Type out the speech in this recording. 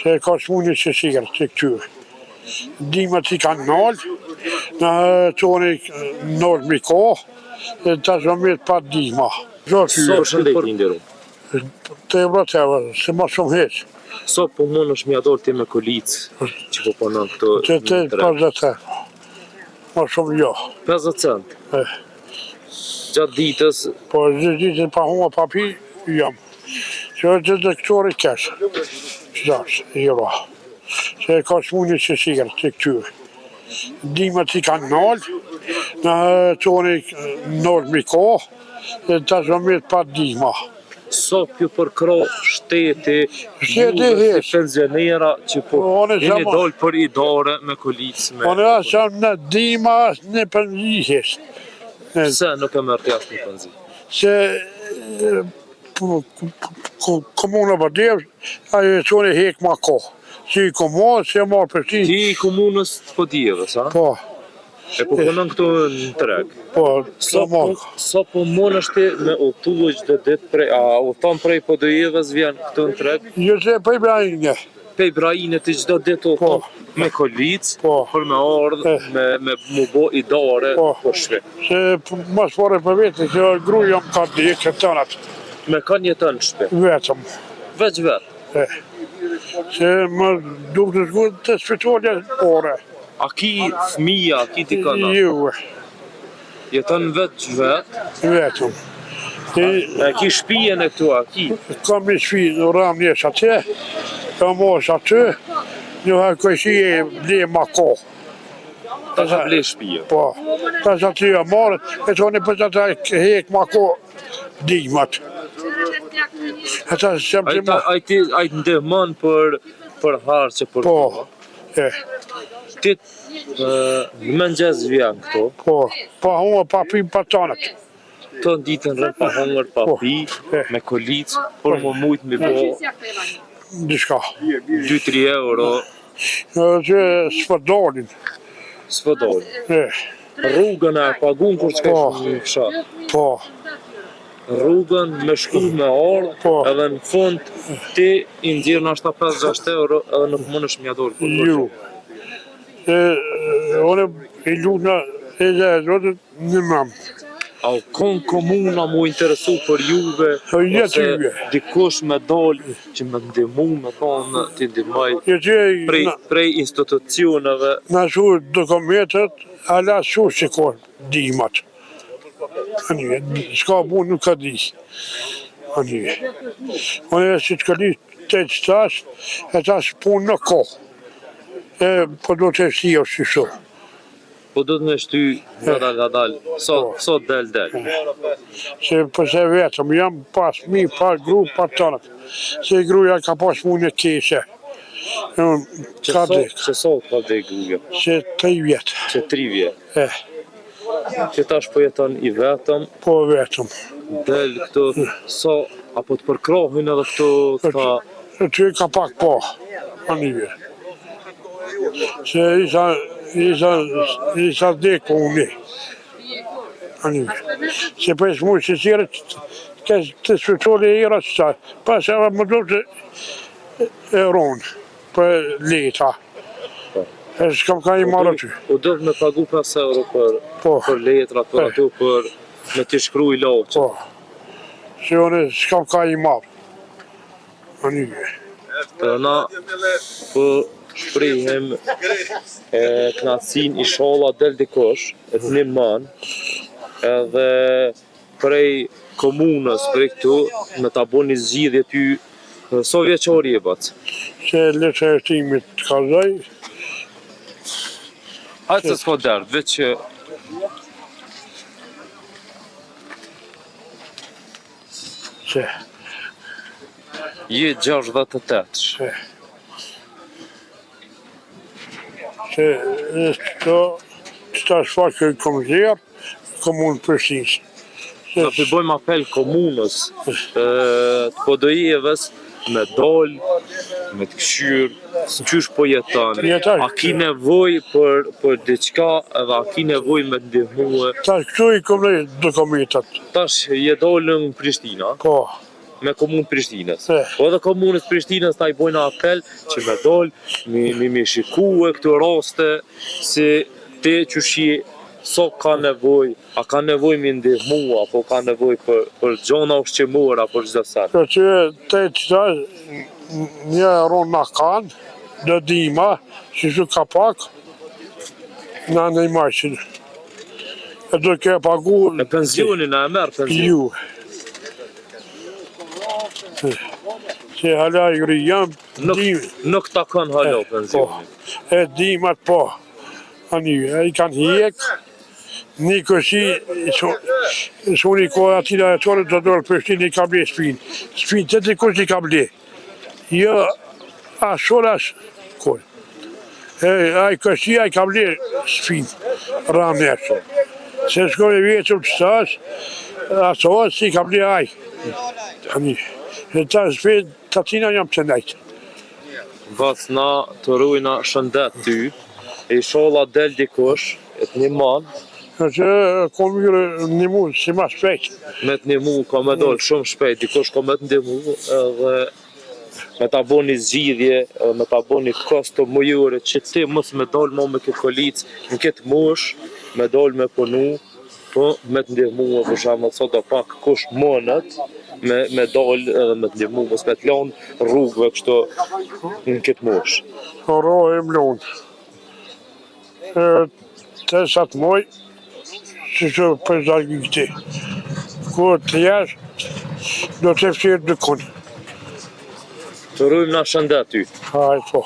Se ka smunje që shirë, që këtyre. Dimët i kanë nalë, në toni nalë mi kohë, e tash më mirë pa dima. Sa shëndet i nderum? Të e të e se ma shumë heq. Sa po mundesh me ia dal ti me kolicë që po punon këtu në treg? 50 cent. Ma shumë jo. 50 cent? Eh. Gjatë ditës? Po, gjithë ditën pa hongër, pa pi, jam. Që është gjithë dhe këtore kesh. Qëtash, jo. Se ka smunje që shirë, që këtyre. Dimët i kanë nalë, në toni nalë mi kohë, e tash më mirë pa dima. Sa po ju përkrah shteti, Shteti juve si hiç. pensionera që po Po, unë jeni jam- dalë për idare me kolicë me Unë as jam në dima, as në penzi hiç. Pse nuk e merr ti asnjë penzi? Se e, po, ko- komuna Podujevës, ajo e toni hek ma kohë. Si i komunë, si e marrë për si. Ti i komunës të Podujevës, a? Po, E po punon këtu në treg. po, Sa po po, marrë. sa po mundesh ti me udhëtu çdo ditë prej a udhëton prej Podujevës vjen këtu në treg? Jo se prej Brajne. Prej Brajne ti çdo ditë udhëton Po. me kolicë Po. për me ardhë Eh. me me mu bo idare Po. për shpi. Se p- mos pare për vete, që gruja më ka dikë, të tënat, Me kanë jeton në shtëpi? vetëm. Veç vet. E. Se më duke të shku të spitalit ore. A ki fëmija, a ki dikën? a? Ju, Jeton veç vet. vetëm. E, E ki shtëpinë e këtu, a ki? kam një shtëpi në Ram njës atje, kam mos aty, një herë këshi e ble ma kohë. Tash e ble shtëpinë. Po, tash aty e marrë, e toni për ata hek ma kohë dimët. E tash jam Ai të ta, ma... ai ti ai të ndihmon për për harqe për Po, kohë. e, Ti ë, në mëngjes vjen këtu, po, pa hua, pa pi, pa tanët. tonë ditën rrën pa hongër, pa Po. pi, E. me kolicë, për më mujt mi bo Diçka. 2-3 euro, Edhe që s'po dalin. s'po dol. E, Rrugën e pagun kur Po. s'kesh në fshat. po, Rrugën me shku me ardh, Po. edhe në fund ti i nxjerr nashta 5-6 euro edhe nuk mundesh m'ja dol për ju. E, e, unë i lutna edhe e zotit një mam. A u kon komuna mu interesu për juve, Po, jo ose të juve. dikush me dol që me ndihmu, me thonë ti ndihmoj E që prej, na, prej institucioneve, na shu dokumentet, ala shu që ka dimat. Ani, s'ka bu nuk ka di. Ani, unë e si të këlli të që tash, e tash punë në kohë. E, po do të si është si shu. po do të me shty ngadal ngadal, sa Po. sa del del. Se përse vetëm, jam pas mi, pa gru, pa tënët. Se gruja ka pas mune keqe. Unë, Që ka sa dek, që sa ka vdek gruaja? se 3 vjetë. Që 3 vjet. E, Që tash po jeton i vetëm, po vetëm. del këtu, sa apo të përkrohin edhe këtu këta E ty ka pak po, ani vje. Se isha, isha, isha dek po unë. Ani vje. Se për smu që qërë, të, të spitali e era që ta, pas edhe më do të e ronë, për leta. E s'kam ka i marrë aty. U do me pagu 5 euro për Po, për letrat, për Po. ato, për me t'i shkru i laqe. po. Se unë s'kam ka i marrë. Ani vje. Për na po shprehim e knaqësinë inshallah del dikush e të ndihmon edhe prej komunës, prej këtu me ta bo një zgjidhje ty sa vjeçar je bac? Se letra e timit të kallzoj, Hajde se s'ka dert, veç që se je 68. E. Se e, këto, qëta shfaqe i kom zjerë, komunë Prishtinës. Se Na po i bëjmë apel komunës e, të Podujevës me dol, me të këshyr, qysh po jeton, Jeton. a ki nevojë për, për diçka edhe a ki nevojë me të ndihmue. tash këtu i kom lejt dokumentat. Tash je dolë në Prishtina, Po. me komunë Prishtinës. Po edhe komunës Prishtinës na i bojna apel që me dol, mi, mi, mi shikue këto raste si ti qysh je sa ka nevoj, a ka nevoj mi ndihmu, apo ka nevoj për, për gjona ushqimore, apo çdo sen. Për që të qëta, një ronë na kanë, dhe dima, që që ka pak, na në i marqin. E do ke pagu... E pensionin, a e merr pensionin? Ju. Se hala i ri jam, Nuk, dim, nuk takon hala po, pensionin. e dimat po. Ani, e i kanë hjek, një këshi, suni ko atina e tore të dorë Prishtinë i ka ble shpinë. Shpinë të të kush i ka ble. Jo, as shor as kur. E, ai këshi ai ka ble shpinë, ramë Se shkoj e vjetër të stas, ato si ka ble ai. Ani, e ta shpinë, të atina jam të nejtë. Vac na të rujna shëndet ty, inshallah del dikush, e të ndihmon, Në që ko mirë një mu, si ma shpejt. me të ndihmu, ka me dol shumë shpejt, dikush ka me të ndihmu, edhe me ta bo një zgjidhje, edhe me ta bo një kosto mujore, që ti mos me dol mo me këtë kolicë, në këtë mosh, me dol me punu, po me të ndihmu, për shembull, sot do pak kush mundet me, me dol edhe me të ndihmu, mos me të lanë rrugëve kështu në këtë mosh. Rohe më lonë. E, të sa të moj, që që për zalgi këti. Kur të jesh, do të fshirë dikun. Të rujmë na shëndet ty. Haj, po.